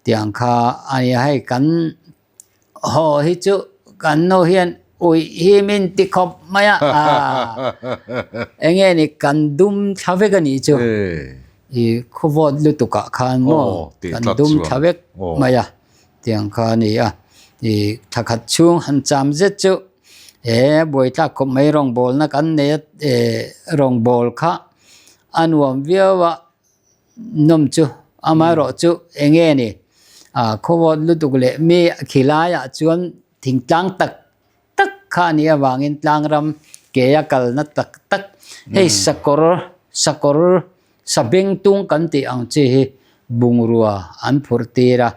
Tiang kha a nia hei kan haw hi chu kan nu hian uih hi min ti khawp mai a eng nge ni kan dum thla vek a nih chu i khawvawt lutuk ah khan maw kan dum thla vek mai a tiang kha a ni a i thla khat chhung han cham zet chu he buaithlak khawp mai rawngbawlna kan nei a rawngbâwl kha a nuam viau a. Nawm chu amaherawh chu eng nge ni ah khawvawt lutuk leh mi khilaiah chuan thingtlang tak tak kha a nih avangin tlangram ke a kalna tak tak hei sakawr sakawr sabengtung kan tih ang chi hi bungrua an phurh tir a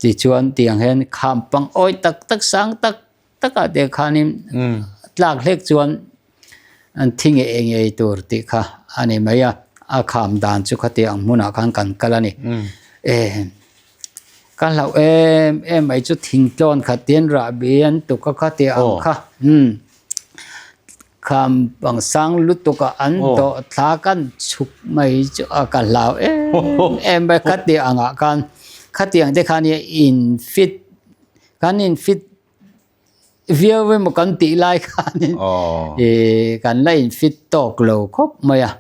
tichuan tiang hian kham pang awi tak tak sang tak takah te khanin tlak hlek chuan an thi ngei ngei tur tih kha a ni mai a, a kham dan chu khati ang hmunah khan kan kal a ni. E ka hlauh em em mai chu thingtlawn khat tin rahbi an tuk a khati ang kha umm kham bang sang lutuk a an dawh thla kan chhuk mai chu a ka hlau em em mai khati angah khan khati ang te khan in fit kan in fit viau emaw kan tih lai khanin ih kan la in fit tawk lo khawp mai a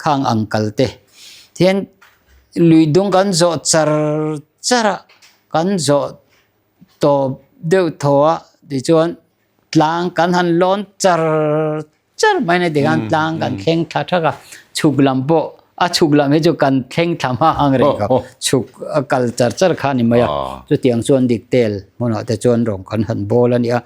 khang ang kal te tihian lui dung kan zawh char char a kan zawh tawp deuh thaw a tichuan tlang kan han lawn char char mai na tikhan tlang kan thleng thla thak a chhuk lam pawh a chhuk lam hi chu kan thleng thla hma ang reng kha chhuk a kal char char kha a ni mai a chutiang chuan dik tel hmunah te chuan rawng kan han bawl a ni a.